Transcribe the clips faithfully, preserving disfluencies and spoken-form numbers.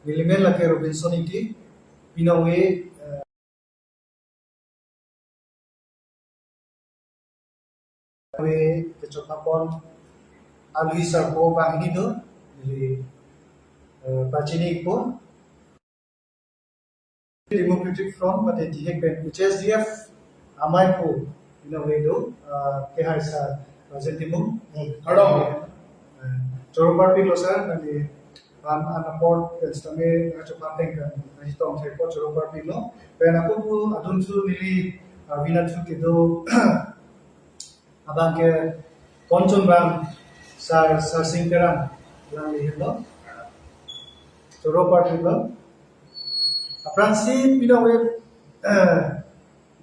Nelimen lake Robinson Ingti, pinangve, eh, ve kechokpapon alui sarpo banghini do, neli, eh, pachinipo. Democratic Front mate dihek pen H S D F amei pu pinangve do, ah, kehai sir Rajen Timung. Hmm, kardom. Eh, choro parpiklo sir, nangli aphan an apor pen sitame nangchophan ateng kan nangchetong thekpo, choro parpiklo. Pen ako pu adun thu neli, ah, vina thu kedo abang ke konchon bang sir, sir Sarsing Terang alangli henlo. Choro parpiklo. Aphrangsi pinangve, eh,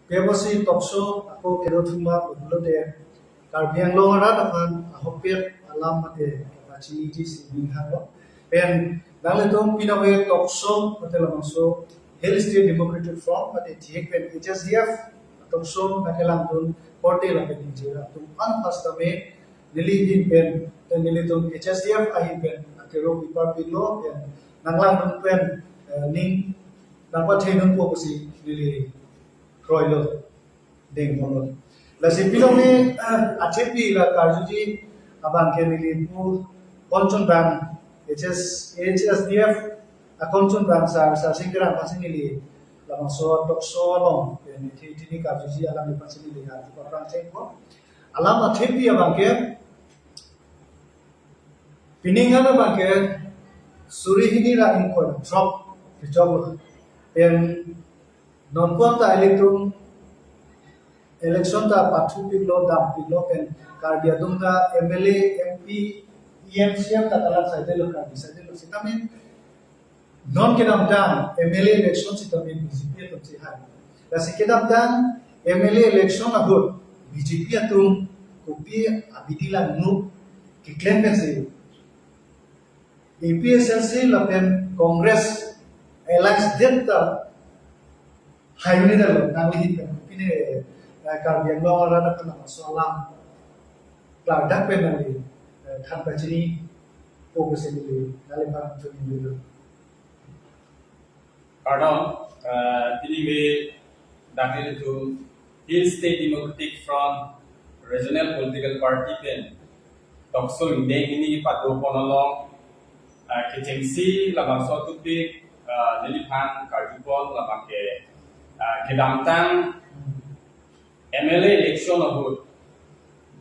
P B C talk show ako kedo thuma pulote Karbi Anglong arat aphan ahokpet alam mate kepachiniji si ninghanglo. Pen nanglitum pinangve talk show mate labangso Hill State Democratic Front mate dihek pen H S D F talk show nangkelangdun korte lapen ningje atum aphan first time neli ahin pen, eh, nelitum H S D F ahin pen akero pi parpiklo, pen nanglangdun pen, eh, ning nangpathedunpo pusi neli kroilo, dengponlo. Lasi pinangve, eh, athepi la karjuji abang ke neli pu konchon bang H S, H S D F, ah, konchon bang sir, sir Sarsing Terang aphansi neli labangso talk show along, eh, neli thi, thi ni karjuji alangliphansi neli ha, aphrang chengpo. Alam athepi abang ke, pining an abang ke suri hini ra ingkoi throk kechoklo. Pen non puan ta ilitum election ta pathupiklo, dampiklo, pen Karbi atum ta M L A, M P, E M, C E M ta kalang saidelo, Karbi saidelo. Sitame non kedamtang M L A election sitame B J P atum chihai. Lasi kedamtang M L A election ahut B J P atum kopi abidi langno keklem pensi A P H L C lapen Congress alliance det ta hai-un-edetlo, nangli ahin pen pine, eh, Karbi Anglong arat aphan labangso alam klardak pen nangli, eh, than pachinipo pusi neli nangliphan thu ningjepo. Kardom, eh, pinangve dak nelitum Hill State Democratic Front Regional Political Party pen talk show ingdeng hini padopon along, eh, kechengsi labangso topic, eh, neliphan karjupon labang ke, eh, kedamtang M L A election ahut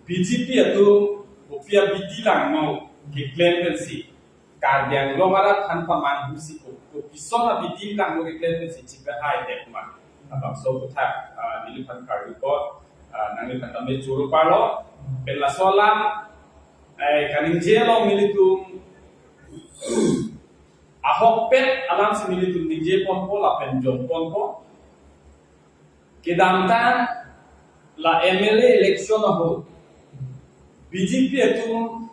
B J P atum kopi abidi langno keklem pensi Karbi Anglong arat aphan pamanghusi ko, kopison abidi langno keklem pensi chipehai det ma. Labangso aputhak, ah, neliphan karjupon, ah, nangliphan tame choro parlo, pen laso alam, eh, kaningje along nelitum ahokpet alamsi nelitum ningjeponpo lapen jongponpo. Kedamtang la M L A election ahut B J P atum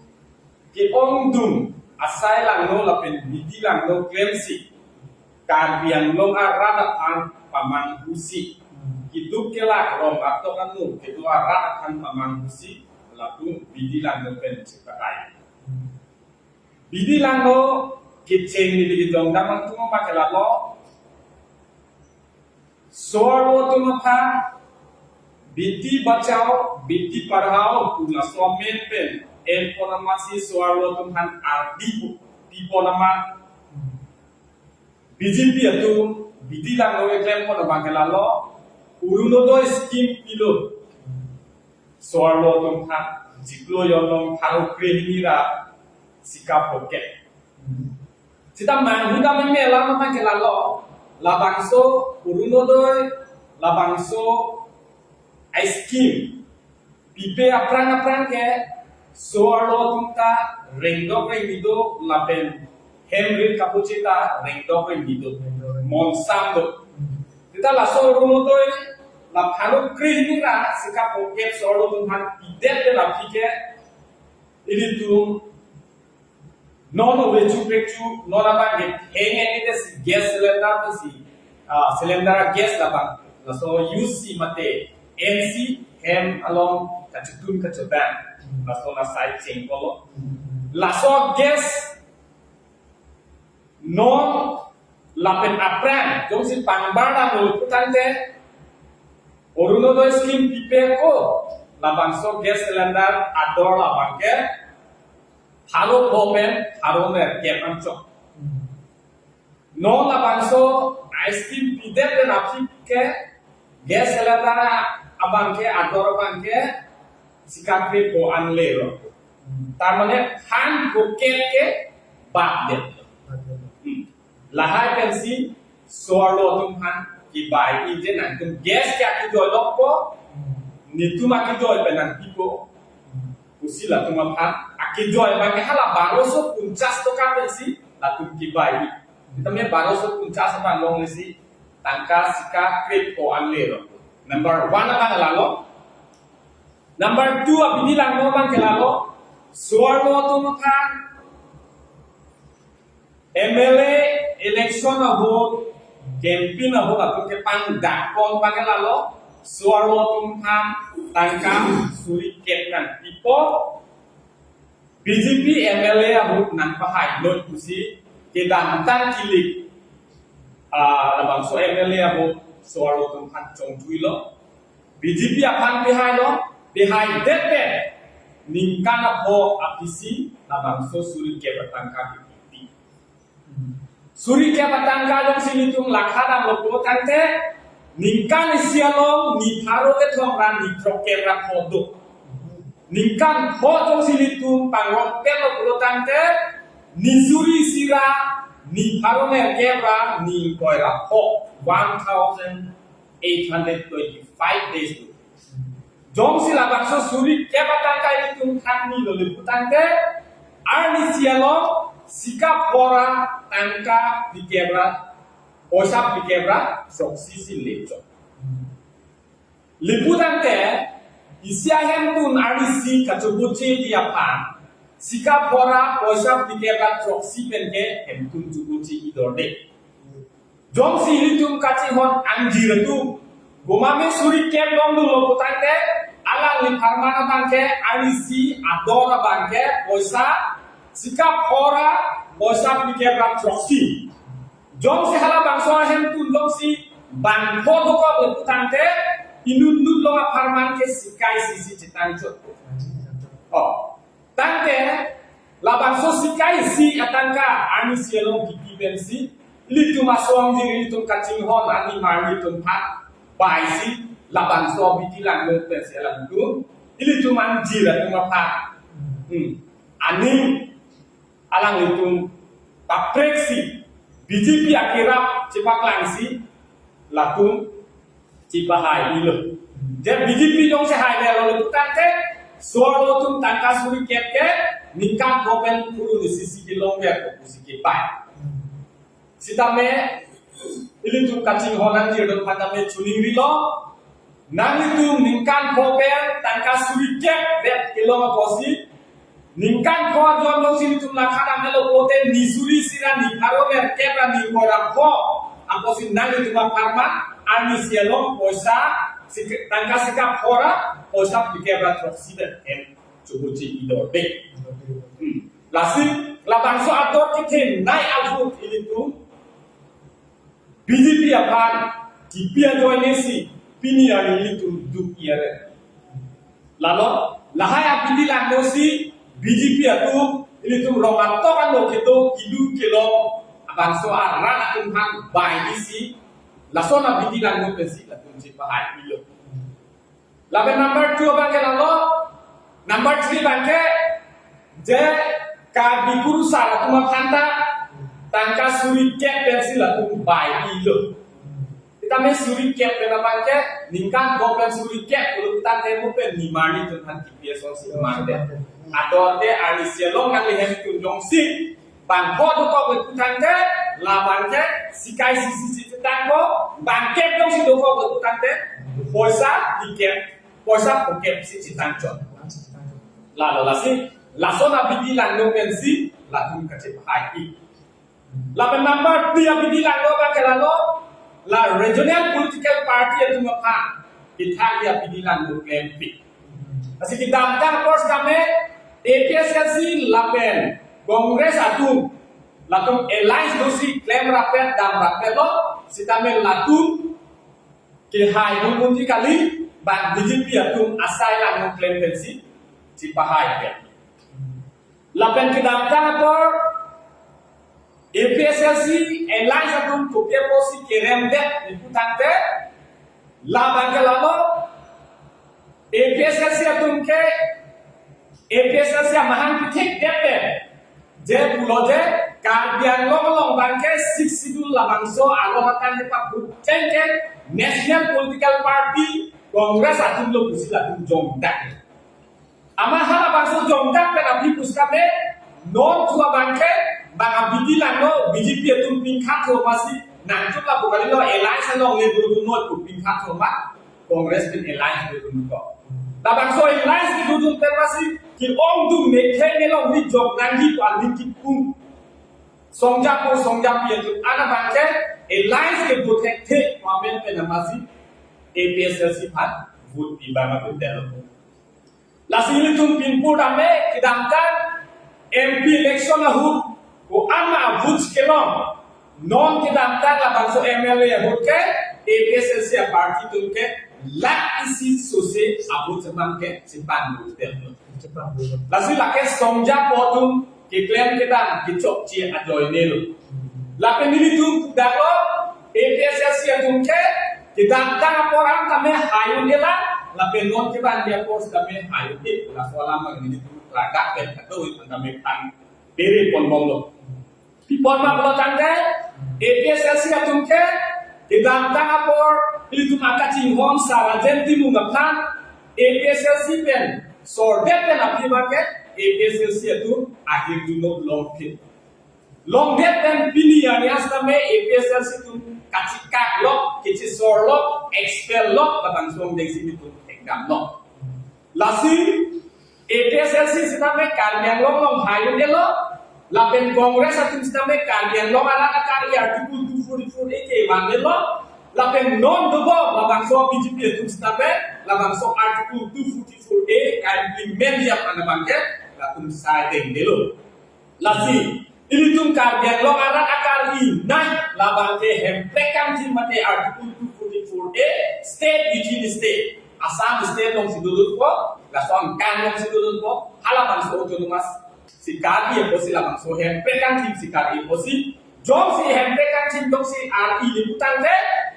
ke-ongdung asai langno lapen bidi langno klemsi Karbi Anglong arat aphan pamanghusi, keduk kelak rong atok anu kedo arat aphan pamanghusi, latum bidi langno pen chipehai. Bidi langno kecheng neli kejongdam atum ma ke lalo, so-arlo atum aphan beti bachao, beti padhao pu laso amen pen enpon amatsi so-arlo atum aphan ardi pu pipon amat B J P atum bidi langno keklemponlo abang ke lalo, Orunodoi scheme pilo. So-arlo atum aphan chiklo jonong pharo krehini ra sikap pocket. Sita manghu dam meme alam abang ke lalo, labangso Orunodoi, labangso a-scheme pipe aphrang aphrang ke so-arlo atum ta rengdok rengni do lapen hem rit kapuche ta rengdok rengni do, monsam do. Sita laso Orunodoi la pharo krehini ra sikap pocket so-arlo atum aphan pidet pen aphi ke ilitum non ove chu pek chu, non abang ke heng heng ite si gas cylinder si, ah, cylinder gas labang laso use si mate N C hem along kachutun kachutang, laso la sai chengkolo. Laso gas non Lapen aphrang jongsi pangbar dam lo putangte, Orunodoi scheme pipe ako, labangso gas cylinder ador labang ke pharo pho pen pharo nerkep anchot. Non labangso a scheme pidet pen aphi ke gas cylinder abang ke ador abang ke sika krepho an le lo. Tar mane phan phokep ke bak det. Hmm. Lahai pensi so-arlo atum aphan kebai-i je nangtum gas ke akejoi dokpo, netum akejoi pen nangpipo pusi latum aphan akejoi abang ke hala baroso punchas toka pensi latum kebai-i. Tame baroso punchas abang longlesi tangka sika krepho an le lo. Number one abang lalo. Number two abidi langno abang ke lalo. So-arlo atum aphan M L A election ahut, campaign ahut atum kepangdak pon abang ke lalo. So-arlo atum aphan tangka suri kep nangpipo. B J P M L A ahut nangpahai noi pusi kedamtang kilik, ah, labangso M L A ahut so-arlo atum aphan chongjuilo. B J P aphan pihailo, pihaidet pen ningkan apho aphisi labangso suri kep atangka kipi. Suri kep atangka jongsi netum lakha dam lo putangte, ningkan isi along ni pharo kethom ra ni throkkep ra pho do. Ningkan pho jongsi netum pangrong pet lo putangte, ni suri isi ra ni pharo nerkep ra ni ingkoi ra pho, one thousand eight hundred twenty-five days do. Jongsi labangso suri kep atangka ilitum thanni lo le putangte, arnisi along sika pho ra tangka phlikep ra, poisa phlikep ra throksi si le chot. Le putangte, isi ahemtun arnisi kachobocheji aphan sika pho ra poisa phlikep ra throksi pen ke hemtun choboche-i dorde. Jongsi ilitum kachinghon angjir atum, gomame suri kep dong dolo putangte, alangliphan aphan abang ke arnisi ador abang ke poisa sika pho ra poisa phlikep ra throksi. Jongsi halabangso ahemtun jongsi bang pho dokok le putangte, inut nut long apharman ke sika isi si chetang chot. Oh. Tangte, labangso sika isi atangka arnisi along kipi pensi, ilitum asong diri ilitum kachinghon ani marli atum aphan baisi, labangso abidi langno pensi alangtum, ilitum angjir atum aphan. Hmm. Aning alanglitum papreksi B J P akerap chepaklangsi latum chepahai-ilo. Je B J P jongsi hai le lo putangte, so-arlo atum tangka suri kep ke ningkan pho pen phuruni sisi kelongver ko pusi kebai. Sitame ilitum kachinghon angjir atum aphan tame choningrilo. Nanglitum ningkan pho pen tangka suri kep vet kelong apotsi, ningkan pho ajon jongsi ilitum lakha dam lo pute, ni suri isi ra ni pharo nerkep ra ni ingkoi ra pho apotsi nanglitum apharman arnisi along poisa sik-, tangka sika pho ra poisa phlikep ra throksi pen hem choboche-i dorde. Hmm. Lasi labangso ador kethenei ahut ilitum B J P aphan kipi ajoine si pini arni ilitum duk-i are. Lalo, lahai abidi langno si B J P atum ilitum rong atok ano kedo kilu kelong abangso arat atum aphan bai isi, lason abidi langno pensi latum chepahai-ilo. Lapen number two abang ke lalo, number three abang ke, je Karbi Kurusar atum aphan ta tangka suri kep pensi latum bai-ilo. Sitame suri kep pen abang ke, ningkan pho pen suri kep pulo tangte mo pen ni marli atum aphan kipi asonsi mangdet. Ador ke arnisi along nanglihemtun jongsi bang pho dokok le putangte, labang ke sika isi si chetang ko, bang kep jongsi dokok le putangte, poisa phlikep, poisa phokep si chetang chot. Lalo lasi, lason abidi langno pensi latum kachepahai-i. Lapen number three abidi langno abang ke lalo, la regional political party atum aphan kethak abidi langno klempi. Lasi kedamtang apor tame A P H L C lapen Congress atum Latum alliance dosi klem rapet dam rapetlo, sitame latum kehai dun unji kali, bang B J P atum asai lang klem pensi chipahai pen. Lapen kedamtang apor A P H L C alliance atum kopi apotsi kerem det ipu tangte, labang ke lalo, A P H L C atum ke, A P H L C amahang pithik det pen, je pulo je Karbi Anglong along bang ke Sixth Schedule labangso alo hatan hepa puteng ke national political party Congress atum lo pusi latum jongdak. Ama halabangso jongdak pen aphi pusitame, non thu abang ke, bang abidi langno, B J P atum pingkhat thoma si nangchuk lapu kalilo, alliance along le dodun noi pu pingkhat thoma, Congress pen alliance dodun ko. Labangso alliance kedodun pen masi, ke-ongdung ne khei ne long ni jok nangji pu ani kipung. Songjapo songjapi atum an abang ke, alliance ke vote thekthe, momen pen masi, A P H L C aphan vote pi bang atum delo. Lasi ilitum pinpur dam-e, kedamtang M P election ahut ko-an ma votes kelong. Non kedamtang labangso M L A ahut ke A P H L C a-party atum ke lakh isi sose a-vote abang ke chepanglo. Chepanglo. Lasi lake songjapo atum keklem kedam kechokche ajoine lo. Lapen nelitum pudaklo, A P H L C atum ke kedamtang apor an tame haiun-e lang, lapen non kevangji apor tame haiun-e, laso alam abang nelitum ladak pen kado-an tame tang pere ponbomlo. Pi pon ma pulo tangte, A P H L C atum ke kedamtang apor ilitum akachinghon Sar Rajen Timung aphan A P H L C pen sordet pen aphi abang ke A P H L C atum ahirjuno longphi. Longdet pen pini arni an sitame A P H L C atum kachikak lo, kachisor lo, expel lo, labangso angdengsi ilitum ekdam lo. Lasi A P H L C sitame Karbi Anglong along haiun-e lo, lapen Congress atum sitame Karbi Anglong arat akari Article two forty-four A kevang-e lo, lapen non dobom labangso B J P atum sitame labangso Article two forty-four A ka-implement-ji aphan abang ke latum sai dengde lo. Lasi ilitum Karbi Anglong arat akari nai labang ke Hemprek kangthim mate Article two forty-four A, state within state. Assam state alongsi dodunpo, laso angkang alongsi dodunpo, halabangso autonomous si kari apotsi labangso Hemprek kangthim si kari apotsi, jongsi Hemprek kangthim jongsi ari-e pu tangte,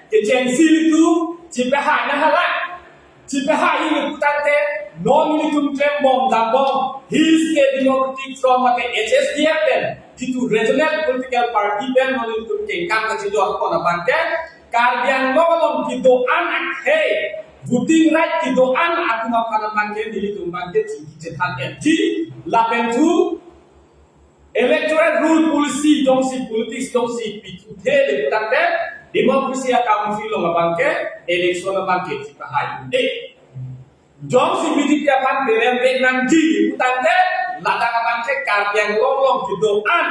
kechengsi ilitum chipahai nang hala. Chipahai-e pu tangte, non ilitum klembom dambom, Hill State Democratic Front mate H S D F pen, jitu regional political party pen non ilitum kengkam kachidor pon abang ke, Karbi Anglong along kedo-an akhei, voting right kedo-an atum aphan abang ke, nelitum abang ke chingki chethan-etji, lapen thu, electoral roll policy jongsi, politics jongsi pithu the le pu tangte, democracy a-country along abang ke election abang ke chipahai un-e. Jongsi B J P aphan berem vek nangji pu tangte, ladak abang ke Karbi Anglong along kedo-an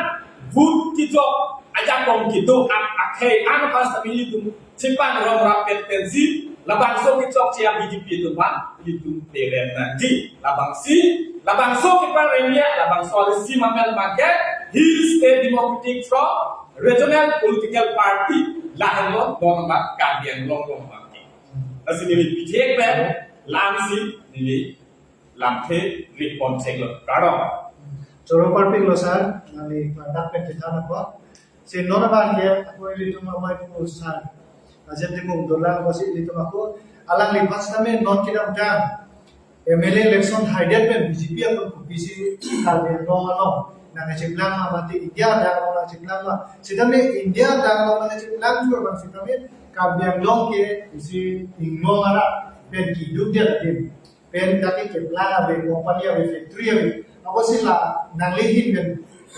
vote kejok ajakong kedo-an akhei an aphan sitame ilitum chepangrum rapet pensi, labangso kechokche a-B J P atum aphan ilitum berem nangji. Labangsi, labangso keparemya, labangso alisi mamen abang ke Hill State Democratic Front, regional political party, lahenlo non abang Karbi Anglong along abang ke. Lasi neli pithek pen, lamsi neli lamthe ri pon chenglo. Kardom. Choro parpiklo sir, nangli klardak pen chethan apot. Si non abang ke, ako ilitum amai pu sir Rajen Timung dolang apotsi ilitum ako, alangliphan sitame non kedamtang M L A election haidet pen B J P atum kopisi Karbi Anglong along nangcheplang ma mate India adak along nangcheplang ma. Sitame India adak along nangcheplang chur abang sitame Karbi Anglong ke isi Inglong arat pen kiduk dia adim. Pen kaki keplang ave, company ave, factory ave. Apotsi la nangli ahin pen,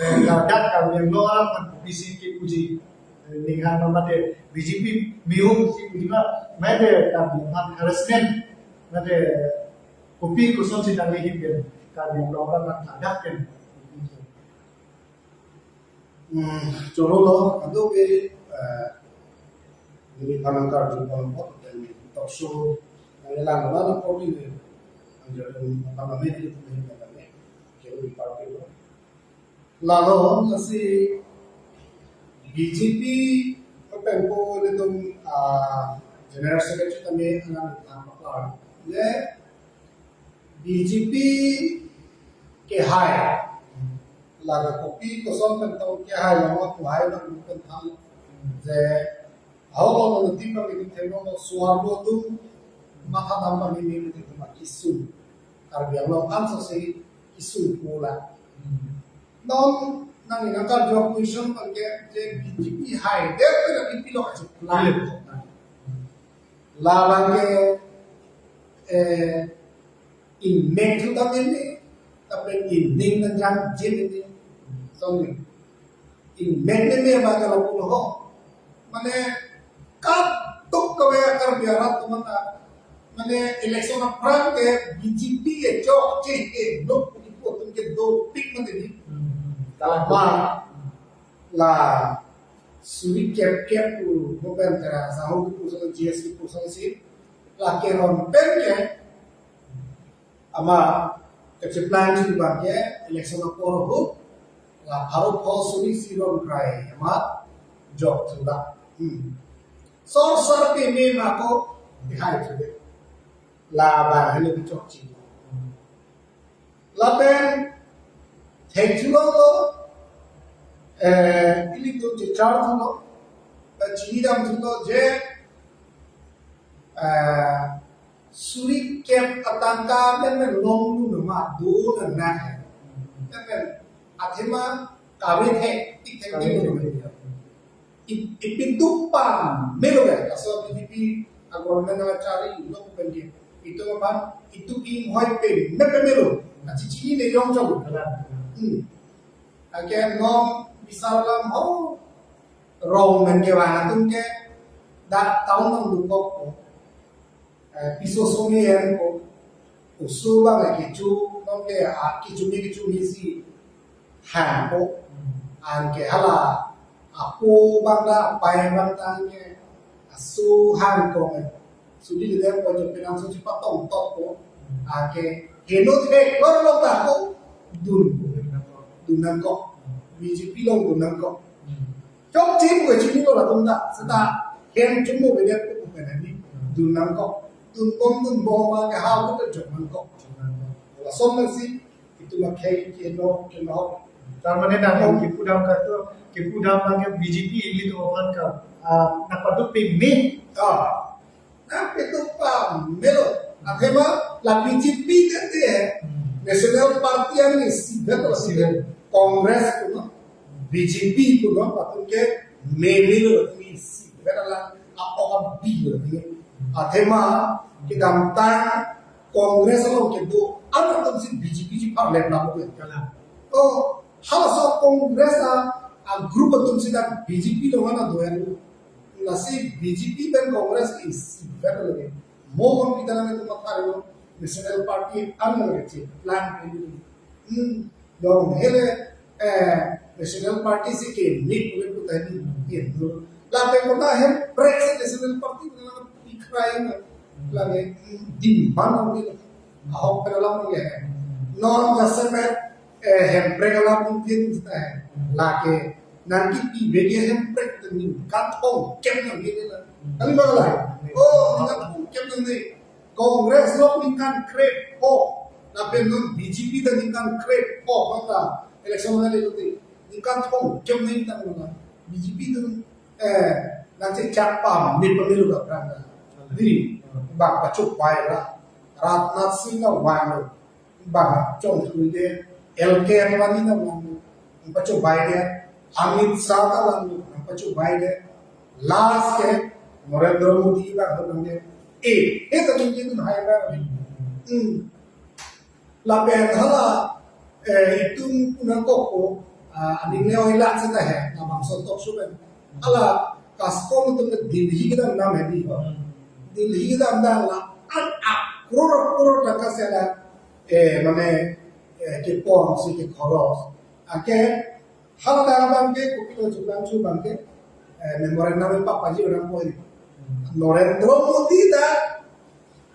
eh, ladak Karbi Anglong arat aphan kopisi kepuji, eh, ninghan ma mate B J P miung si puji ma, mate Karbi aphan harassment, mate kopi kosonsi nangli ahin pen Karbi Anglong arat aphan ladak pen. Hmm, choro lo, ado ke, eh, neli aphan nangkarju pon apot, dan talk show nangkelang lo, na kori ni, ang jadi apa namanya itu, ini apa namanya, jadi partai lo. Lalo, lasi, B J P pen ko ilitum, ah, General Secretary tame angan than paklar. Je B J P kehai. Laga kopi koson pen tong kehai, lama kohai nangtum pen than. Je ahok lo nangtum pen ilitum thengno lo suar lo tu matha dam pen ini ilitum issue. Karbi Anglong ansose issue pula. Non nangli nangkarju question abangke je B J P haidet pen la B J P lo kacheplang. Labangke, eh, inmek thu dam ini, tapi inning nangjang jin ini. Song ni. Inmek ni me ba kalau pun ho. Mane katuk kave Karbi arat tu mana. Mane election aphrang ke B J P ke chokche ke nok ipu atum ke dopik mane ni. Kalang. Ma la suri kep kep pu mopen tera sahu kipu sang G S kipu sangsi la keron pen ke ama kacheplang si abangke election apor ahut la pharo pho suri isi ron krai ama jok thuda. Hmm. Sor sar peme ma ko bihai thude. Labang helo bichok chi. Lapen thek thulo lo, eh, ilitum chechar thulo, eh, chinidam thulo je, eh, suri kep atangka men men longlu nama do nang na hai. Men men athema kave thek tik thek tik lo. Ip-, ipintu pamelo ke, laso B J P a government nangchari lo pen ke. Itum aphan, itum inghoi peme pemelo. Achichini ne yong chong. Hmm. Anke non bisar lam ho. Rong men ke vang atum ke dak town nang dukok ko. Eh, piso sumi en ko. Oso abang le kecho, non ke a kecho mi kecho mi si hang ko. Anke hala apo abang da apai abang tang ke aso hang ko. Sudi le ko jo penang so chepatong tok ko. Anke heno thek lor lo ta ko. Dun ko. Dun nangkok. B J P along dun nangkok. Chokche pu kachini lo latum ta, seta hem chimo bedet pu pen ani dun nangkok. Dun bom dun bom ma ke hau ko jok nangkok. Lason nangsi itum akhei keno keno. Tar mane nang kipu dam ka to, kipu dam abangke B J P ilitum aphan ka, ah, nangpaduk peme. Ah. Nangpaduk pamelo. Athema la B J P tete hai. Hmm. National Party ani isivet lo. Isivet. Congress punon, B J P punon, latum ke memelo, latum isivet alang, a-ok abi lo. Athema kedamtang Congress along kedo, an atum si B J P si parlem lapu ya. Kalang. To, halaso Congress a, a group atum si dak B J P along ana doyan lo. Lasi B J P pen Congress ke isivet lagi. Mo mon kita nang itu matha lo, National Party an lagi cheplang ini. Hmm, dong hele, eh, National Party si ke ni pule puta ni, ya, lo. Lapen kota hemprek si National Party na pikrai na. Lagi, hmm, demand lagi. Ahok pen alam lagi. Non jasemet, eh, hemprek alam mungkin, eh, lake nangkipi bagi hemprek ningkan thomkep nangji na. Kali ba la? Oh, ningkan thomkep nangji. Congress along ningkan krepho. Lapen non B J P ta ningkan krepho. Mata election na le lote. Ningkan thomkep nangji ta na. B J P tu, eh, nangchechak pameme pamelo ka prang. Di, bang pachobai ra. Rajnath Singh na vanglo. Bang chongthuidet, L K Advani na vanglo, nangpachobai det, Amit Shah ta vanglo, nangpachobai det, last ke Narendra Modi vanglo nang det. Eh, eh, ta ningje dun hai ba. Hmm. Lapen hala, eh, itum pu nangkok ko, ah, aning le oi lak seta hai, labangso talkshow pen. Hala, CASCOM atum ke Delhi kedam dam hai di. Delhi kedam dam la, an akror akror taka seta, eh, mane, eh, kepon si ke khoros. Anke, hala dam abangke, kopilo jublang chu abangke, eh, memorandum papaji orang poi. Narendra Modi ta,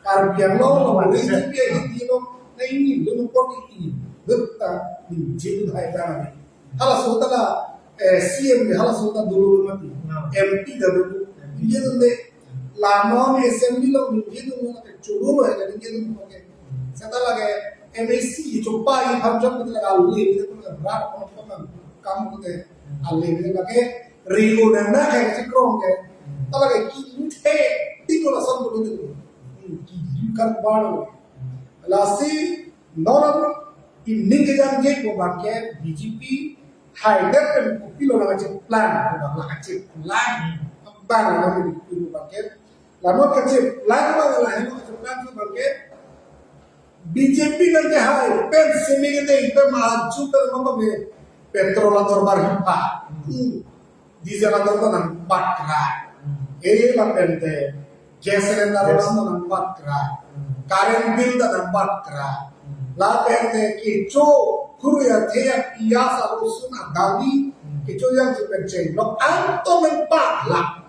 Karbi Anglong lo, B J P ahi di lo, na ini lo, no pon ini, betul ta, ningje dun hai ta ni. Halaso ta la, eh, C M de halaso ta dolo mati. No. M P ta dolo. M P. Ningjedunde. La non assembly along ningjedun lo ke choro lo ya ningjedun lo ke. Seta lake M A C chopai phan chok ke lake ale ke rat kon kon kam ke ale ke lake rio na na ke si krong ke. Ta lake kithek tik lo son dolo. Hmm, kilu kan balo. Lasi non ining kejang je ko bangke B J P haidet pen kopilo nangkacheplang ko bang nangkacheplang bang nang kopi ko bangke. Lamun kacheplang bang la heno kacheplang ko bangke B J P nangkehai pen simi kedeng pen maju pen mama be petrol ador barhi pa. Hmm. Diesel ador ta nangbatkra. Eh, lapen te gas cylinder ta nangbatkra. Current bill ta nangbatkra. Lapen te kecho khuru ya the ya piyaj arosun adali, kecho yang si pen chenglok anto men patla.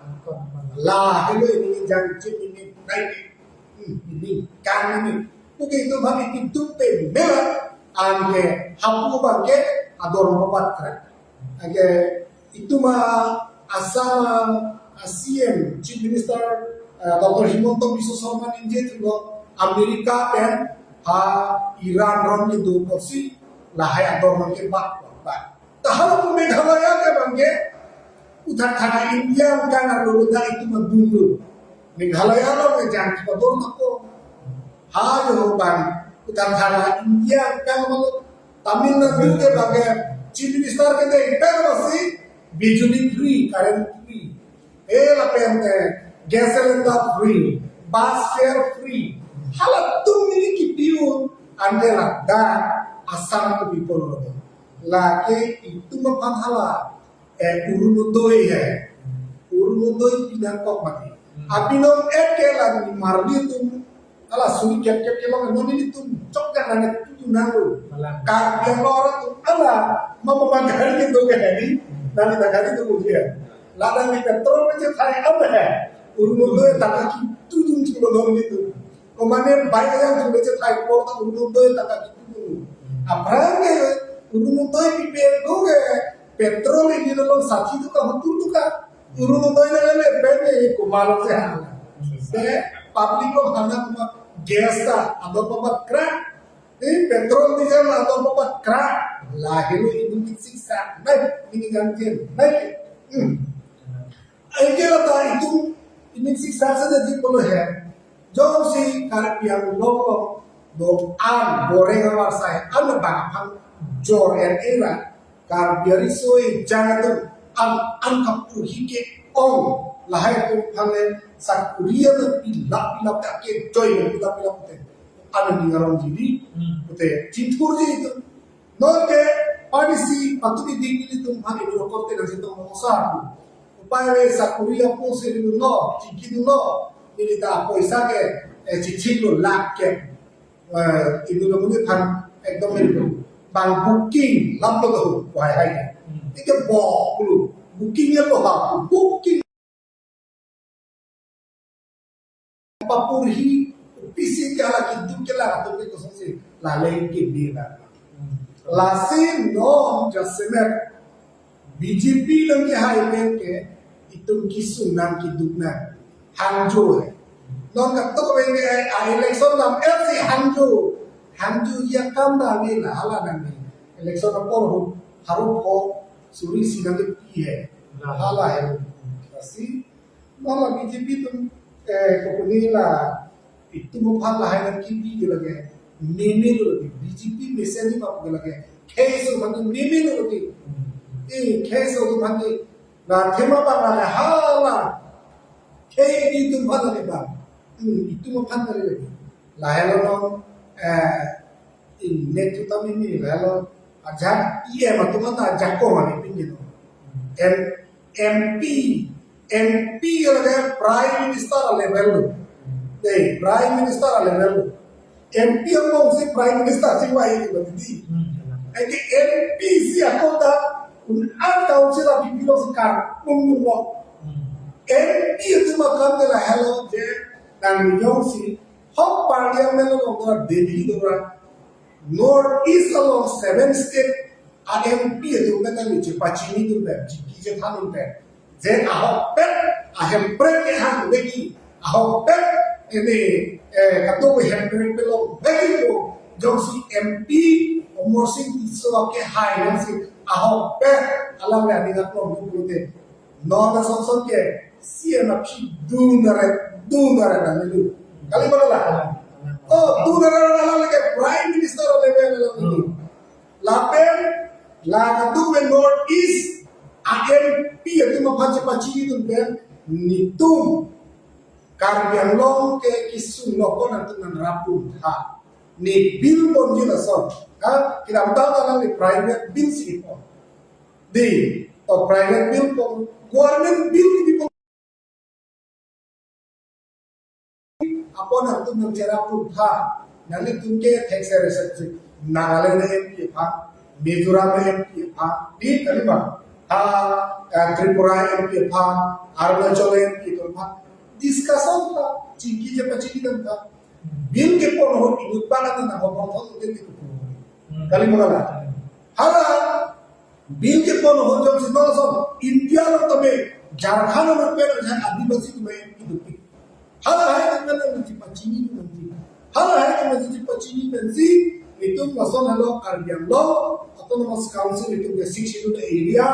La helo ini jangchip ini naik. Hmm, ini kan ini. Oke, itu bagi itu pemela anke hapu bangke ador batkra. Anke itum a Assam a C M, Chief Minister, eh, Doctor Himanta Biswa Sarma ningje thulo America pen ha Iran ron kedo apotsi lahai ador nangkebak bak. Ta hala pu Meghalaya ke bangke uthak thana India angkang arlo dak itum adun lo. Meghalaya lo ke jangchip ador nangpo. Ha yo bang uthak thana India angkang lo. Tamil Nadu ke bangke Chief Minister kedeng pen masi bijuli free, current free. Eh, lapen te gas cylinder free, bus fare free. Halatum neli kipi un ante ladak Assam ke people lo. Lake itum aphan hala, eh, Orunodoi he. Orunodoi pinangkok mati. Hmm. Apinom eke la nimarli atum hala suri kep kep kelong non nelitum chok kan nang tutu nang lo. Malang. Karbi Anglong arat atum hala mama mama gari kedo ke hari, nang ta gari kedo dia. Ladak neli petrol pecet hai apa he? Orunodoi tangka kitu dun chulo non nelitum. Komane bai yang sudah cek hai por ta Orunodoi tangka kitu dun. Aphrang ke Orunodoi P P L ko ke petrol ini lo sati tuka, sottur tuka. Orunodoi na le pen ke komal se ha. Se public lo hana kuma gas ta ador batkra. Eh, petrol diesel ador batkra. Lahelo itum kisiksa. Nai, ini gantian. Nai. Hmm. Anke lata itum ining siksa saja di polo he. Jongsi Karbi Anglong lo do an boreng awar sai an bang aphan jor en era Karbi ariso-e jang atum an an kapu hike ong lahai atum aphan le sakuri an pilap pilap ta ke joy pilap pilap te. An ningarong jidi Hmm. Te chinthur ji itu. Non ke panisi patut di nelitum hari dua korte dan situ mengusar. Upaya sakuri apo seri dulu, chingki dulu, neli ta poisa ke, eh, chichik lo lak ke. Eh, itu lo mungkin kan ekdom ini lo. Bang booking, lam lo tuh, wahai hai. Hmm. Itu bok lo, booking ya lo ha, booking. Papurhi, pisi ke hala kiduk ke la, atum ke kosong si, laleng ke bela. Lasi non jasemet B J P nangkehai pen ke, itum kisung nang kiduk nang. Hangjo he. Non katok pen ke, ah, election lam el si hangjo. Hangjo ya kam na ni na hala nang ni. Election apor ho, harup ho, suri si nang ke pi he. Hala he. Lasi, non la B J P atum, eh, kopuni la, itum aphan lahai nang kipi lage. Meme lo lagi, B J P mesen ni map lage. Kheiso mane meme lo lagi. Eh, kheiso tu mane, na thema bang lage hala. Khei itum aphan lage bang. Hmm, itum aphan lage lagi. Lahelo non, eh, in netu tami ni lahelo ajak E M atum ta ajak ko mane pin ni. M, M P, M P lage Prime Minister level lo. Eh, Prime Minister level lo. M P among si Prime Minister si wai itu tadi. Hmm. Eke M P si ako ta un an council a P P lo si kar, un un lo. Hmm. M P itu makam de lahelo je dan yong si hok parliament lo kong tora Delhi tora North East along seven state A M P atum pen nangli chepachinidun pen, chingki chethandun pen. Je ahokpet, ahemprek kehang veki, ahokpet, ini, eh, kadokave hemprek pelong veki ko, jongsi M P Amarsing Tisso kehai nangsi, ahokpet, alangli aning aklong ko pulote. Non asonson ke, C M aphi dun aret, dun aret nanglitum. Kali ba kalang? Oh, dun aret alangli ke Prime Minister level alangli. Lapen, la kadokave North East, M P atum aphan chepachinidun pen, netum, Karbi Anglong ke kesung lo ko nangtum nangraptha. Ne bill ponji lason. Ha, kedamtang alangli private bill si pon. Di, to private bill pon, government bill di pon. Apot nangtum nangcheraptha. Nanglitum ke thekser reserve. Nagaland M P aphan, Mizoram M P aphan, di kali ma? Ha, eh, Tripura M P aphan, Arunachal M P aphan. Discussion tha, chingki chepachinidun tha. Bill kepon ahut inut bang ata nang hobong thon utin itu. Kali ma kalang? Hala, bill kepon ahut jongsi non ason, India along tame, Jharkhand along pen ajak Adivasi atum M P dopik. Halahai atum pen nangchepachini nanti. Halahai atum nangchepachini nanti, itum lason helo Karbi Anglong Autonomous Council itum ke Sixth Schedule area,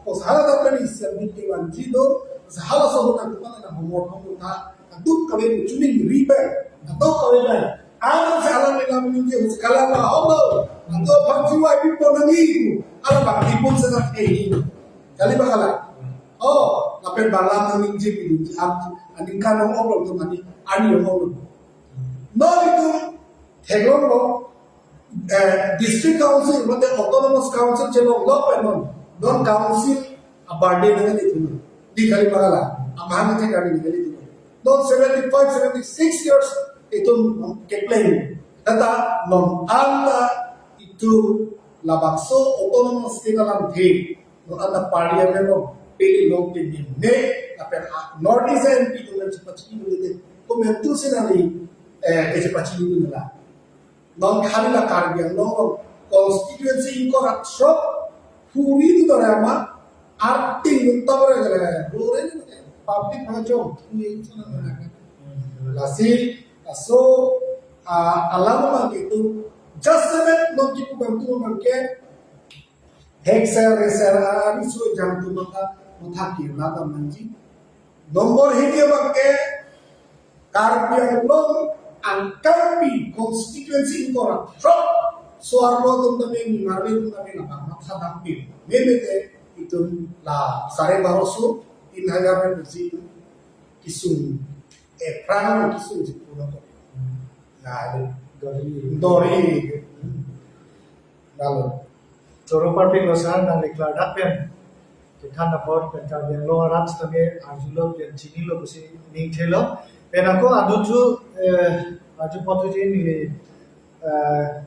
apot hala atum pen isi bill kevanji do, halaso ahut nangtum pen nang homor homor tha, kadokave chuning ribe, kadokave bai. Alam se alam ni lam ni je kalang la hobo. Ado phang jiwa ipi pon nangji. Alam bang ipon sana eh. Kali ba kalang? Oh, lapen bang lam nangji pi di am aningkan ong oblong tu mani ani ong oblong. Non itum theklonglo, eh, District Council, mate Autonomous Council chelonglo pen non. Non council a-burden nangli itum. Di kali ma kalang? Amahang te kali nangli itum. Non seventy-five, seventy-six years itum kepleng. Tata non anta itum labangso autonomous state alamthe. Non anta parliament along pili long tin ne, lapen a North East M P atum nangchepachinidun te. Komantu si nangli, eh, kechepachinidun la. Non kali la Karbi Anglong along constituency ingkoi ra throk, huri tu dore ama, arting dun tabore gele, dore ni public pangchong, ni sana na. Lasi, aso, ah, alam abang ke itum, just seven non kipu bang tu bang ke, hekser, reser, ah, ni so jam tu bang ka, mutha ki la dam nangji. Nombor hini abang ke, Karbi Anglong angkangpi constituency ingkoi ra throk, so-arlo atum tame, nimarli atum tame nang mathadampi. Meme te itum la sare baroso, tin hajar pen besi kesung, eh, prang kesung si pulo to. Nah, dori. Dori. Lalu. Choro parpik lo sar nangli klardak pen kethan apot pen Karbi Anglong arat tame arjulo pen chinilo pusi ning thelo. Pen ako aduthu, eh, aju pothu je neli, eh,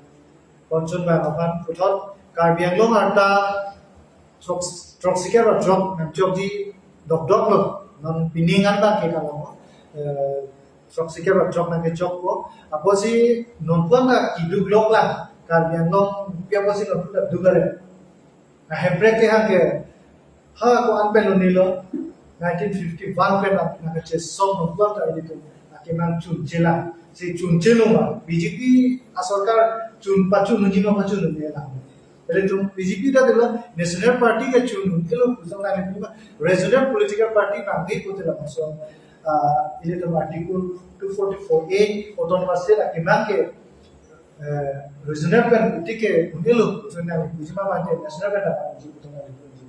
ponchon bang aphan puthot Karbi Anglong arta throk, throksi kep ra throk nangchokji dokdok lo. Non pining an bang ke kalang, eh, throksi kep ra throk nangkechokpo. Apotsi nonpon ta keduk lok lang. Karbi Anglong pi apotsi nonpon ta duk are. Ahemprek kehang ke, ha ko-an pen lo nilo, nineteen fifty-one pen nang, nangkachesong nonpon ta ilitum akemang chunche lang. Si chunche lo ma, B J P asorkar chun pachun nunji ma pachun nunji lang. Ilitum B J P ta dilo National Party kechun un-elo pu jong nangli pu ba regional political party nangli pu te labangso, ah, ilitum Article two forty-four A Autonomous State akemang ke, eh, regional pen uti ke un-elo pu jong nangli puji ma mate national pen nangli puji pu jong nangli puji.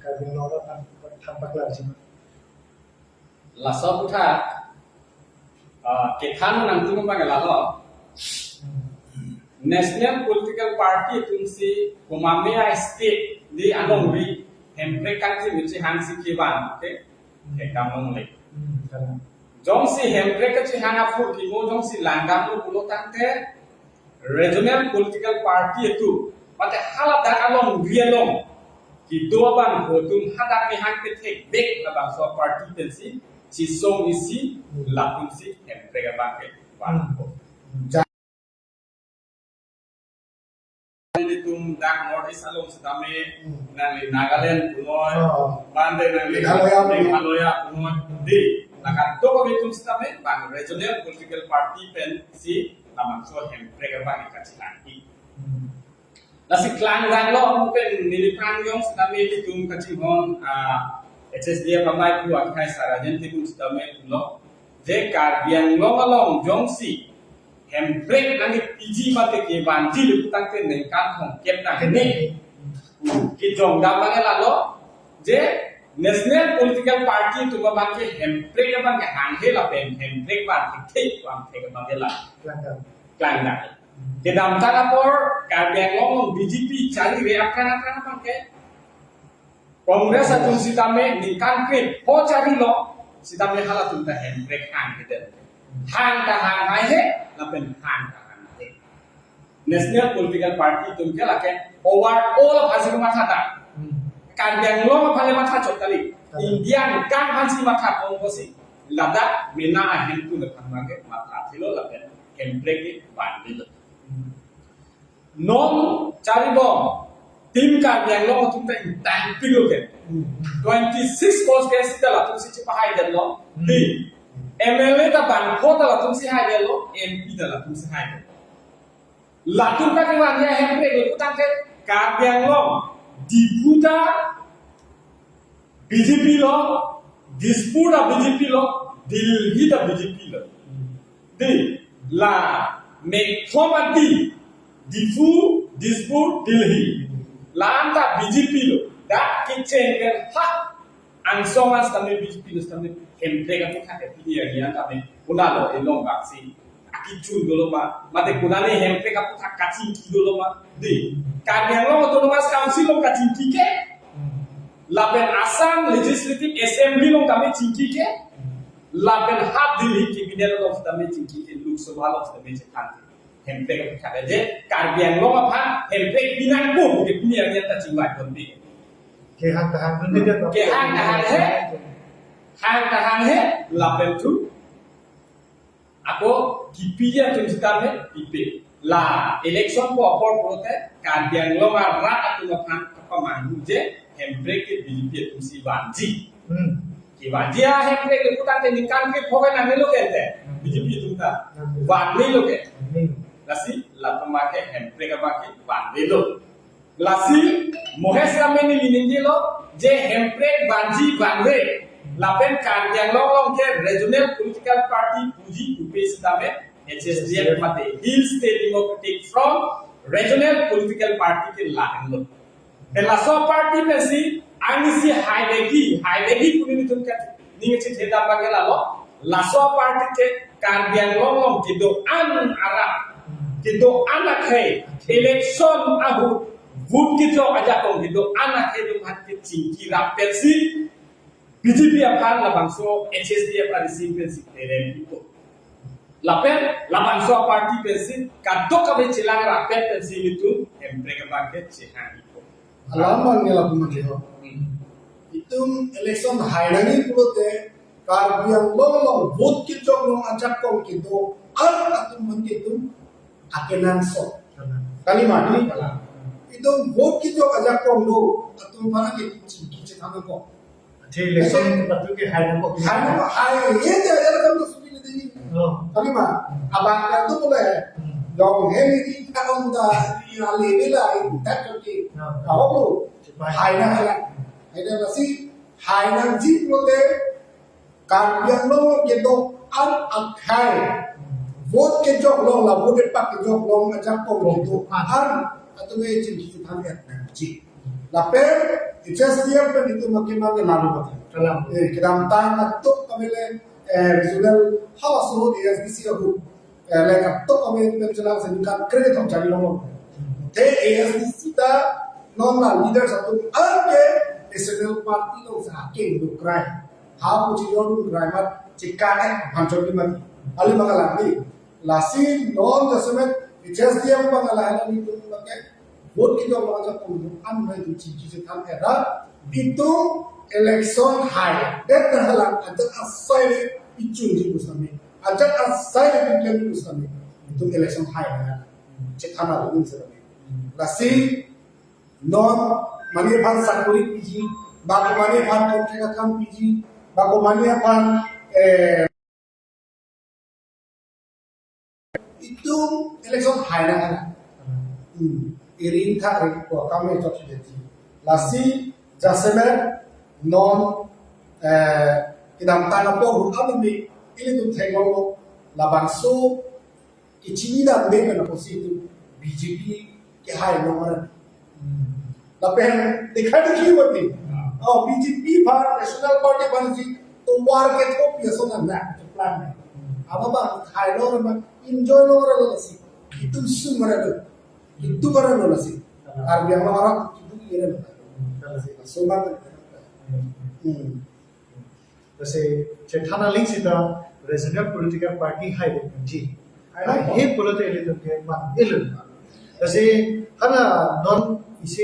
Karbi Anglong arat than, than paklarji ma. Laso aputhak, ah, kethan nangtum abang ke lahelo. National political party atumsi komatne a-state di alongri hemprek kangthim kachehangsi kevan, okay? Hekam longle. Jongsi hemprek kachehang apor kimo jongsi langdamlo pulo tangte, regional political party atum, mate haladak alongri along kedo abangphu atum hadak mehang kethek bek labangso party pensi chesong isi latumsi hemprek abang kevan. Ilitum dak North East along sitame, hmm, nangli Nagaland punoi, oh, bang de nangli Meghalaya punoi. Meghalaya punoi. Dei, la kadokave atum sitame, bang regional political party pensi, labangso Hemprek abang kachilangji. Hmm. Lasi klangdang lo, pen neli pranjong sitame nelitum kachinghon, ah, H S D F amei pu akhai Sarajen Timung sitame lo, je Karbi Anglong along jongsi Hemprek nangkepiji mate kevanji le putangte ningkan thomkep nang hene. Kejongdam abang lalo, je national political party atum abang ke Hemprek abang ke hanghe lapen Hemprek abang ke thek abang thek abang la. Klangdang. Klangdang. Kedamtang apor Karbi Anglong B J P charire aphan aphan abang ke Congress atum sitame ningkan krepho charilo sitame halatum ta Hemprek hanghe det. Hang ta hang haihe, lapen hang ta hang haihe. National political party atum ke lake overall aphansi matha ta. Hmm. Karbi Anglong aphan le matha chot kali. Hmm. India angkang aphansi matha pon pusi. Ladak mena ahem tu le aphan abang ke matha thilo lapen Hemprek ke vanlo. Hmm. Non charibom, Team Karbi Anglong atum ta ingtangpilo ke. Hmm. Twenty-six constituency ta latumsi chepahai detlo. Hmm. Dei, M L A ta bangpho ta latumsi hai detlo, M P ta latumsi hai detlo. Latum ta kevanji Hemprek lo putangte Karbi Anglong, Diphu ta B J P lo, Dispur ta B J P lo, Delhi ta B J P lo. Dei, la methom adi, Diphu, Dispur, Delhi. La-an ta B J P lo. Dak kecheng pen ha angsong an sitame B J P lo sitame Hemprek aputhak ke pini arni an tame. Konatlo elong baksi akichun dolo ma, mate konane Hemprek aputhak kachingki dolo ma. Dei, Karbi Anglong Autonomous Council along kachingki ke, lapen Assam Legislative Assembly along tame chingki ke, lapen ha Delhi Cabinet along tame chingki ke, Lok Sabha along tame chingki ke. Hemprek aputhak ke je Karbi Anglong aphan Hemprek binang pu ke pini arni an ta chingvai ponpe. Kehang kahang dun ke, kehang kahang he. Hang kahang he, lapen thu ako kipi atum sitame pipe. La election ko apor pulote Karbi Anglong arat atum aphan kapamanghu je Hemprek ke B J P atumsi vanji. Hmm. Kevanji a Hemprek le putangte ningkan krepho ke nangnelo ke te. Hmm. B J P atum ta. Hmm. Vannelo ke. Hmm. Lasi latum abang ke Hemprek abang ke vannelo. Lasi, mohes kami neli ningjelo, je Hemprek vanji vanve. Lapen Karbi Anglong along ke regional political party puji pupe sitame H S D F mate Hill State Democratic Front regional political party ke lahenlo. Pen laso party pensi, anisi haidegi, haidegi pu nelitum ke, ning chithedam abang ke lalo, laso party ke Karbi Anglong along kedo-an arat, kedo-an akhei, election ahut, vote kejok ajakong kedo-an akhei atum aphan kechingki rap pensi, B J P aphan labangso H S D F arising pensi terem ipo. Lapen labangso party pensi kadokave chelang rap pensi nelitum Hemprek abang ke chehang ipo. Alam abang ke lapu mati ho. Hmm. Itum election hai nangji pulote Karbi Anglong along vote kejok along ajakong kedo-an atum aphan ke itum akenangsot. Kalima, ini kala. Itum vote kejok ajakong do atum aphan ke itum chingki chethan ko. Athe election ke patu ke hai nangkok. Hai nangkok, hai, ye je, ye kam to subi le dei. Oh. Kalima, abang ka tu boleh. Hmm. Dong he ni di ka om da, ya le le la, ini tak kerti. Oh. Kau tu, hai nang hai nang. Hai nang lasi, hai nangji pulote, Karbi Anglong kedo-an akhei. Vote kejok along, la vote pak kejok along ajakong kedo-an atum e chingki chethan nangji. Lapen, H S D F pen itum akemang ke lalu mati. Kalang. Eh, kedamtang atuk kami le, eh, regional house road A S D C ahut. Eh, le katok kami pen chelang seni kan kredit hong cari nomor. Te A S D C ta non la leader satu anke national party along sa aking do krai. Ha pu chijor do krai mat chika eh hancur di mati. Ali makalang di. Lasi non jasemet H S D F abang ala hena ni tu pakai vote kejok abang ajakong do-an nai tu chingki chethan era itum election hai. Det halang ajat asai le ichunji pusami. Ajat asai le ichunji pusami. Itum election hai na. Chethan alu ni sami. Lasi Non mane aphan sakori piji, ba ko mane aphan kontrek akam piji, ba ko mane aphan, eh, itum election hai nang. Hmm. Iring thak ring ko kam e chok si deti. Lasi jasemet non, eh, kedamtang apor hu ami ilitum theklonglo, labangso kechini dam dei pen apotsi itum B J P kehai long aran. Lapen dekha dekhi mati. Oh, B J P aphan, National Party aphan si tovar kethopi ason nang, nang plan. Aba bang hai long aran, enjoy long aran lasi. Itum sum aran lo. Itum aran lo lasi. Karbi Anglong arat itum aran lo. Lasi, so bang. Hmm. Lasi chethan aling sita regional political party hai dei ji. Hai, hai, hai. He political itu ke man ilu. Lasi hala non isi,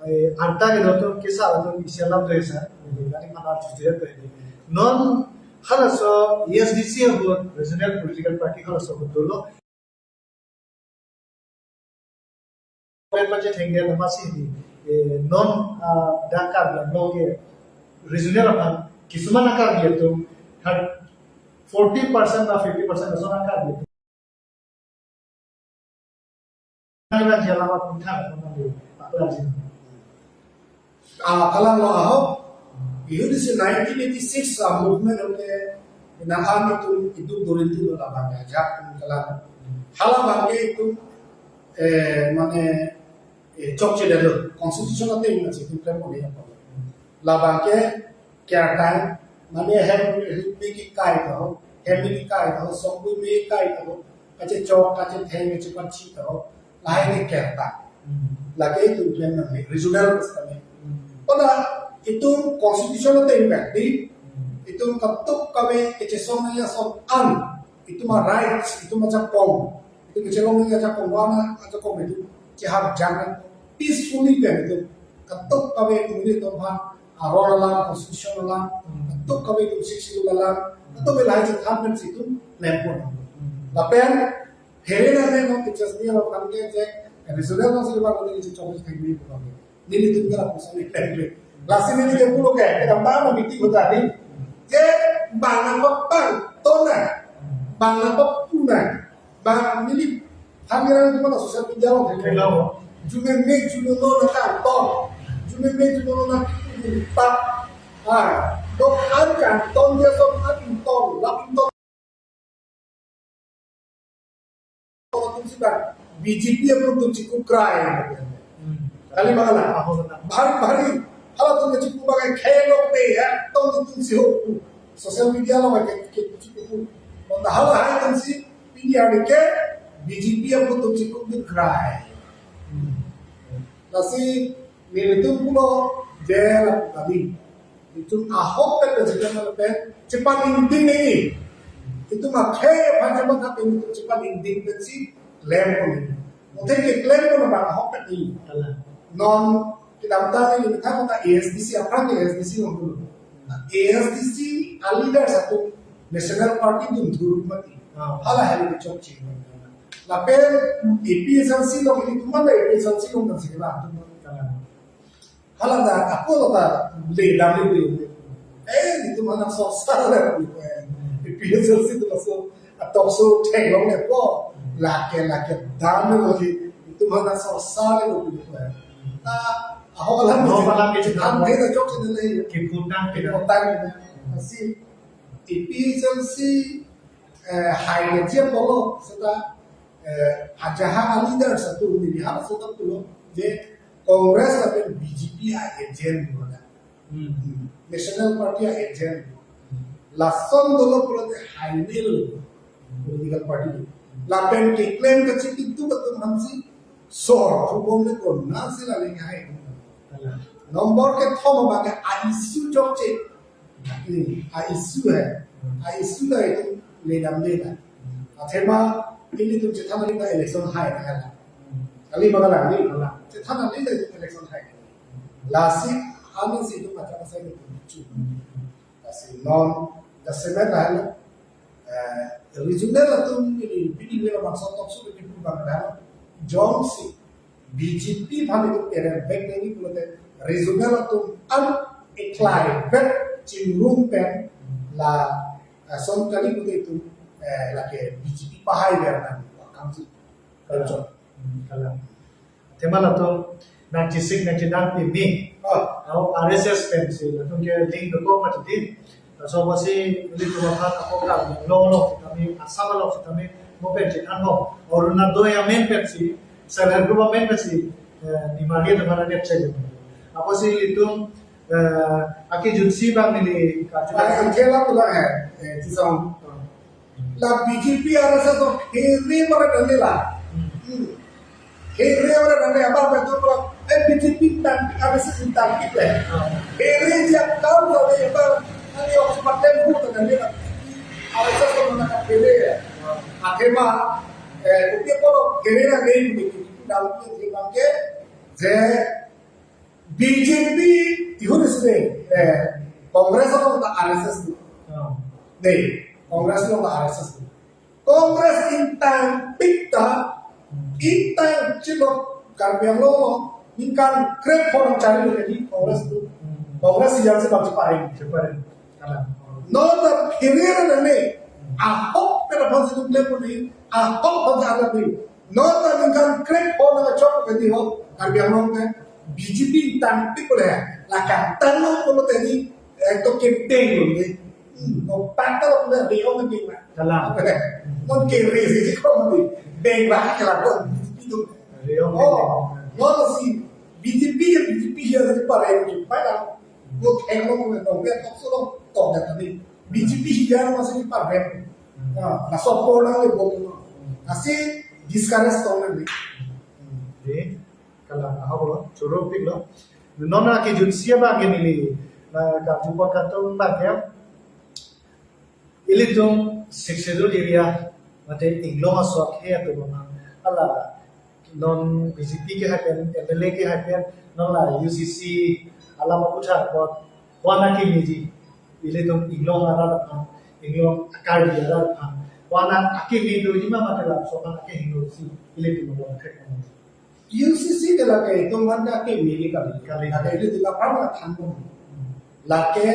eh, anta ke doto kisa doto isi alam dosa. Jadi mana cuci apa ini? Non halaso A S D C ahut regional political party halaso ahut dolo. Pen pache thengde na masi di, eh, non, ah, dakar la no ke regional aphan kisuman akar dia tu forty percent ba fifty percent ason akar dia tu. Nang na jala ma pun thang na di pakla jin. Ah, kalang lo ahok. Ihu di si nineteen eighty-six, ah, movement oke. Na ami tu itum durin tu lo labang ajak kalang. Halabang ke itum, eh, mane, eh, chokche dalo. Constitution ate ina si itum klem kone ya. Labang ke kertang, mane hem, hem me kekai to, hem me kekai to, sokbu me kekai to, kachechok, kachetheng, kachepanchi to, lahai ke kertang. Hmm. Lake itum klem nang ni, regional system ni. Hmm. Pada itum constitution ateng kan, di, hmm, itum katuk kave kachesong nangji ason an, itum a-rights, itum achakong, itum kachelong nangji achakong, wana achakong itum chehap jang peacefully kan itum. Katuk kave itum ni itum ha, aron alam, constitution alam, hmm, katuk kave itum sixth schedule alam, katuk kave lahai chethan pen si itum lempon. Hmm. Lapen, here na ne no teachers ni alo kan ke je, regional council ba ni chok thek ni ko. Nelitum ke lapuson ni klem klem. Lasi neli ke pulo ke, kedamtang meeting ko tadi. Je bang nangkok bang, ton na. Bang nangkok pu na. Bang neli, kami orang cuma social media lo, hello. Jume me jume no na kan ton. Jume me jume no na kita. Ah, dok an kan ton dia so an ton, lapin ton. Atum si bang, B J P atum tum chikuk krai. Hmm. Kali bang hala. Aho, benar. Bhari, bhari. Halatum chikuk bang khelo pe ya. Tong tum si ho. Social media lo ke, ke chikuk. Mata halahai tum si pini hari ke B J P atum tum chikuk krai. Hmm. Lasi nelitum pulo je la tadi. Itum ahok pen pen chepamala pen, chepaningding ni. Itum akhei aphan chepan thap itum chepaningding pen si klem ko ni. Mungkin keklem ko na ahok pen ni. Kalang. Non kedamtang ni kami ta A S D C, aphrang ke A S D C along dulu. A S D C a-leader satu National Party dun dulu mati. Ah. Hala hal ini chokche. Lapen A P H L C along itum mana A P H L C along kan si kena. Kalang. Hala ta, ako ta, le dam le le. Eh, itum anak sosa le. A P H L C tu masuk, atau so theng long le po. Lake, lake dam le po. Itum anak sosa le po. Ta, aho alam, aho alam ke chukam, dam le ta chok sini le. Kiputang, kiputang. Asi, A P H L C, eh, hai le jia polo, seta, eh, ajaha a-leader satu ni, ha, seta pulo, je Congress lapen B J P a-agent dolo na. Hmm. National Party a-agent. Hmm. Lason dolo pulote hai ni lo political party. Lapen keklem kachipintu atum aphan si sor, hubung le kona si la leng hai. Kalang. Nombor kethom abang ke a-issue chokche. Hmm, a-issue hai. A-issue ta itum le dam le na. Athema ilitum chethan aling ta election hai na hala. Kali ma kalang ni? Kalang. Chethan aling ta election hai. Lasi aning si itum macam saya itum chu. Lasi non, jasemet na hala. Eh, regional atum ini, pini mela bangsa tok su pini bang na. Jongsi B J P aphan itum kerem vek nangji pulote regional atum an eklai vek chingrum pen la, ah, son kali pulote itum, eh, lake B J P pahai ver nang akam si. Kalchok. Hmm, kalang. Athema latum nangchisik nangchidang pini. Oh. Au R S S pensi latum ke link dokok mati di. Laso apotsi ilitum aphan ako Karbi Anglong along sitame, Assam along sitame, mo pen chethan ho. Orunodoi amen pensi, self help group amen pensi, eh, nimarli teman adet saja. Apotsi ilitum, eh, akejutsi abang neli kachula. Ah, angke la pula hai, eh, tisong. La B J P R S S to khere mara dale la. Hmm. Hmm. Khere mara dale, abar betul pula, eh, B J P tang, R S S tang kit le. Hmm. Khere dia kau sa le, abar, ani ok sepaten bu ta dale la. R S S to mana khere ya. Hmm. Akhema, eh, uke polo khere na dei, B J P tang kit le bangke, je B J P ihur isi dei, eh, Congress along ta R S S do. Hmm. Dei, Congress along ta R S S do. Congress ingtangpik ta, ingtang chilok Karbi Anglong along, ningkan krep pho nangcharli lo jadi Congress do. Hmm. Congress si jam si bang chepareng. Chepareng. Kalang. Non ta khere nang ne, ahok pen aphan si dum le puni, ahok aphan si alam di. Non ta ningkan krep pho nangchok ke di ho, Karbi Anglong ke, B J P tangpik pule, la kangtang lo pulo tadi, eh, to campaign lo ni. Hmm, no pata lo pule, di ho ni ba. Kalang. Non khere si ko ni, beng ba ke la ko, B J P tu. Di ho. Oh, non si, B J P ya, B J P ya, di pare, pai la. Vote heng long long long, tok so long, tok dak tadi. B J P hijar masih di parliament. Hmm. Ah, laso apor nang le vote long. Lasi discourage tong nang di. Di, kalang ahok lo, choro pik lo. Non akejutsi abang ke neli, na kajut apot kangtung abang ke. Ilitum Sixth Schedule area, mate inglong aso akhei atum aphan. Hala non B J P kehai pen, M L A kehai pen, non la U C C alam aputhak apot, ko-an akimi di, ilitum inglong arat aphan, inglong Karbi arat aphan, ko-an akimi doji ma mate laso aphan akehingno si, ilitum aphan akhek. U C C ke lake itum aphan akimi kali. Kali. Lake ilitum aphan la thanbom. Lake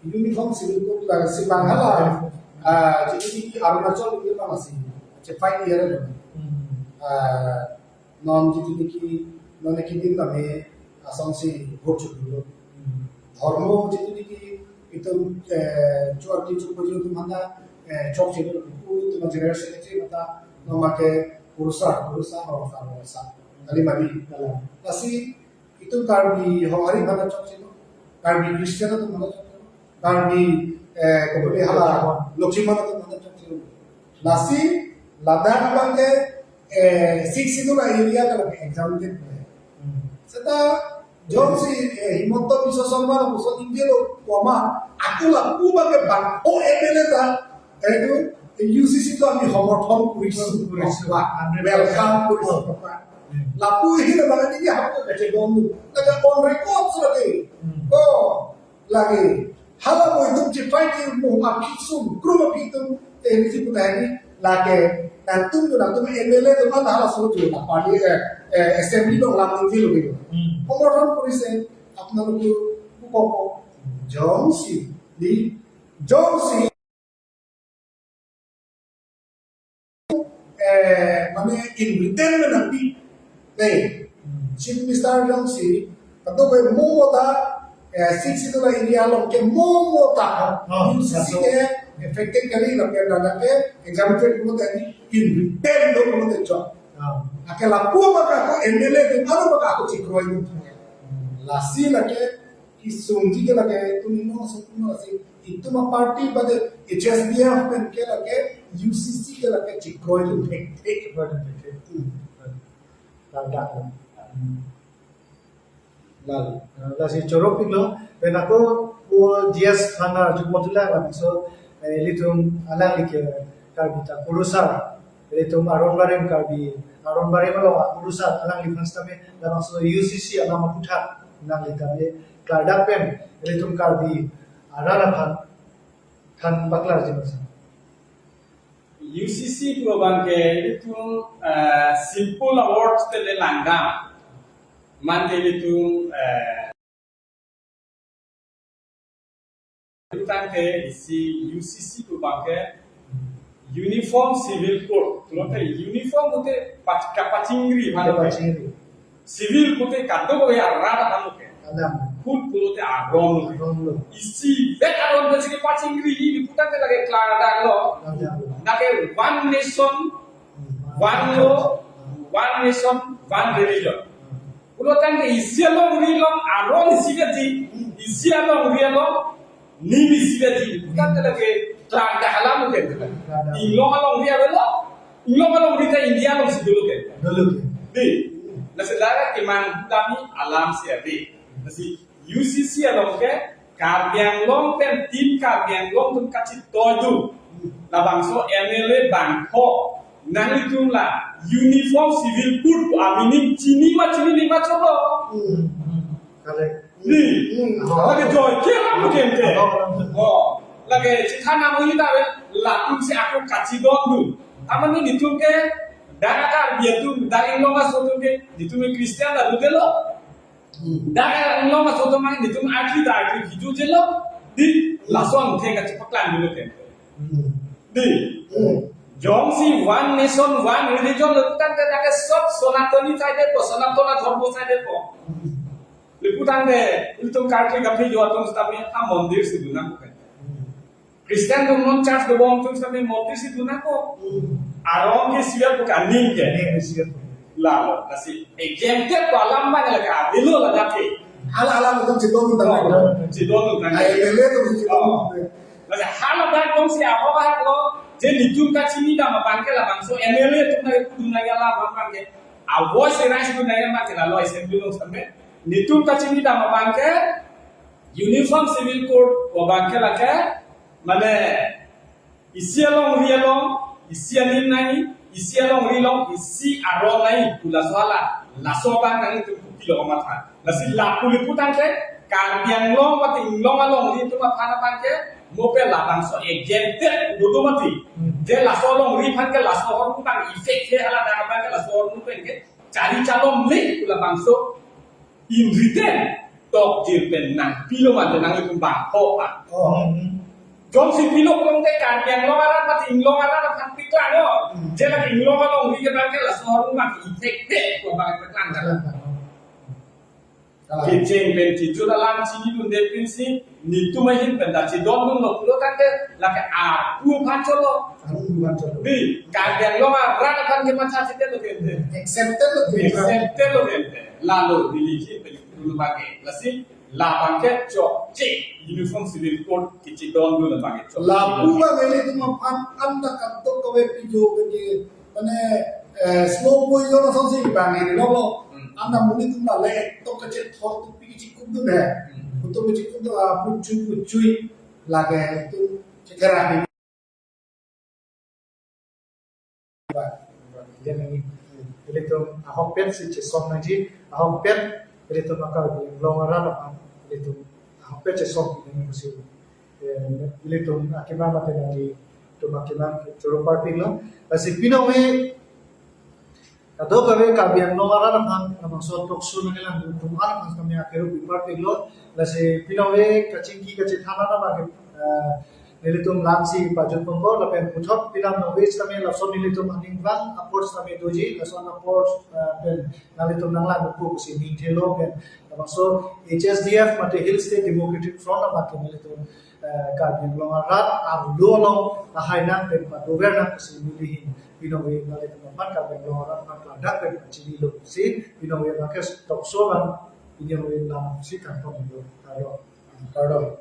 Uniform Civil Code la si bang hala, ah, jadi di Arunachal itu bang si, cepai dia ada. Hmm. Ah, non jadi di ki, non ki din kami asam si vote chukup. Hmm. Dhormo jadi di ki itu, eh, chuar ki chukup itu mana, eh, chok sih itu, itu general secretary mata nama ke purusa, purusa, purusa, purusa. Kali madi. Kalang. Lasi itum Karbi Honghari mana chok sih? Karbi Christian atum mana chok sih? Karbi, eh, kemudian hala Lokchimon atum mana chok sih? Lasi ladak abang ke, eh, Sixth Schedule area kalau ke exam ke. Hmm. Seta jongsi, eh, Himanta Biswa Sarma lapuson ingjelo, wama, aku lapu abang ke bang, oh, M L A ta, eh, itu, U C C to ami homorthon kurisu. Kurisu. Wah, hundred percent. Welcome kurisu. Hmm. Lapu ini na bang ini aku kacedong. Lake on record lagi. Hmm. Oh, lagi. Hala mo itum chepai ti mo aphi sum, krum aphi itum, eh, ini si putai ni, lake, nangtum tu, nangtum M L A tu mana hala so tu, apa ni, eh, eh, assembly dong lam ni lo gitu. Hmm. Homorthon kurise, apna lo tu, buko ko, jongsi, di, jongsi, eh, mane in return mane pi, eh, Chief Minister jongsi, atau ke mo mo ta, eh, Sixth Schedule area along ke mo mo ta, oh, U C C ke affected kali lapen ladak ke exam ke mo ta di in return lo mo ta chok. Oh. Ake lapu maka ko M L A ke aro maka ko chikroi mo. Hmm. Lasi lake kesung ji ke lake itum no sung no si itum aparty bade H S D F pen ke lake U C C ke lake chikroi tu thek thek. Chikroi tu thek thek. Hmm. Ladak. Hmm. Lal. Lasi choro pik lo. Pen ako ko G S Thana jumotula laso, eh, ilitum alangli ke Karbi ta kurusar. Ilitum Aron Barim Karbi, Aron Barim along akurusar alangliphan sitame, labangso U C C alam aputhak nanglitame klardak pen, ilitum Karbi arat aphan than paklar ji masa. U C C pu abangke ilitum, eh, simple a word te le langdam. Mate ilitum, eh, tangte isi U C C pu abangke Uniform Civil Code. Pulote uniform pulote pach-, kapachingri, mane kapachingri. Civil pulote kadokave arat alam ke. Alam. Code pulote aron. Aron lo. Isi vet aron pensi kepachingri, ili pu tangte lake klardak lo. Klardak lo. Lake one nation, hmm, one law, one nation, one religion. Hmm. Pulo tangte isi alongri along aron isi kati, isi alongri along nim isi kati. Pu tangte lake klardak alam ke. Klardak. Inglong alongri avelo, inglong alongri ta India alongsi dolo ke. Dolo ke. Dei, lasi dak keman kami alam si ave. Lasi U C C along ke Karbi Anglong pen Team Karbi Anglong atum kachitoidun. Labangso M L A bangpho nanglitum la Uniform Civil Code pu aminim chini ma chini, neli ma cholo. Hmm. Correct. Dei. Hmm. Lake joike alam lo kente. Oh. Oh. Lake chithan amu hita ve latum si ako kachidondun. Amat netum ke dak Karbi atum, dak inglong aso atum ke, netum Christian la dudelo. Hmm. Dak inglong aso atum netum arki dak arki kijujelo. Dei, lason the kachipaklang dolo ke. Hmm. Dei. Hmm. Jongsi one nation, one religion lo pu tangte dak ke sob Sanatani side po, Sanatana Dharma side po. Hmm. Lapu tangte ilitum karkli kaphi jo atum sitame ha mondir si dun nangkok. Hmm. Christian atum non church dobom atum sitame mondir si dun nangkok. Hmm. Arong ke siat bukan ning ke. Ning ke siat. Lalo, lasi exempted pu alam abang lake avelo ladak ke. Hala alam atum chidondun tangte. Oh, chidondun tangte. Ai, M L A atum chidondun. Oh. Lasi hala abang atum si ahok ahok lo, je netum kachinidam abang ke labangso M L A atum na kudun nangji alam abang ke. A voice raise dun nangji abang ke lalo assembly along sitame. Netum kachinidam abang ke Uniform Civil Code pu abang ke lake, mane, isi alongri along isi anim nangji, isi alongri along isi aron nangji pu laso hala, laso abang nangtum kopilo kamatha. Lasi lapu lapu tangte Karbi Anglong mate inglong alongri atum aphan abang ke mo pen labangso exempted dodo mati. Hmm. Je laso alongri aphan ke laso ahormu abang effect he, hala dak abang ke laso ahormu pen ke chari chalom le pu labangso in written tokjir pen nangpilo mate nanglitum bangpho pa. Oh. Jongsi pilo pulote Karbi Anglong arat mate inglong arat aphan paklang lo. Hmm. Je lake inglong alongri ke abang ke laso ahormu abang effect he pu abang paklang. Paklang. Kecheng pen kejut alam chinidunde pensi netum ahin pen dak chidondun lo pulo tangte lake apu aphan cholo. Apu aphan cholo. Dei, Karbi Anglong arat aphan ke matha chite lo kente. Accepted lo kente. Accepted lo kente. Lalo neli ahin pen dulu abang ke. Lasi labang ke chokche Uniform Civil Code kechidondun abang ke chokche. Lapu abang nelitum aphan anta kadokave pijo ke mane, eh, slow poison asonsi bang ini lo. Hmm. Anta monit atum ta le tok kachethor atum pi kachikupdun he. Hmm. Atum kachikupdun, ah, puchui puchui lake atum chekera ni. Ba, ba, jadi ini, ilitum ahokpet si chesong nangji, ahokpet ilitum akar di long run apa, ilitum ahokpet chesong nangji musi. Eh, ilitum akima mate nangji, tum akima choro parpik lo. Lasi pino we, kadokave Karbi Anglong arat aphan, labangso talk show nangkelang tum arat aphan kami akeru pi parpik lo. Lasi pino we kachingki kachethan alam abang, eh, nelitum langsi pajut pongko, lapen puthot pinam nong we sitame lason nelitum aning vang apor sitame doji, lason apor, eh, pen nanglitum nanglang upu kusi ning thelo pen. Labangso H S D F mate Hill State Democratic Front abang ke nelitum, eh, Karbi Anglong arat arlo along lahai nang pen padover nang kusi nelihin pino we nanglitum aphan Karbi Anglong arat aphan klardak pen pachinilo si pino we abang ke talk show abang pino we lam si kangton lo. Kardom. Kardom.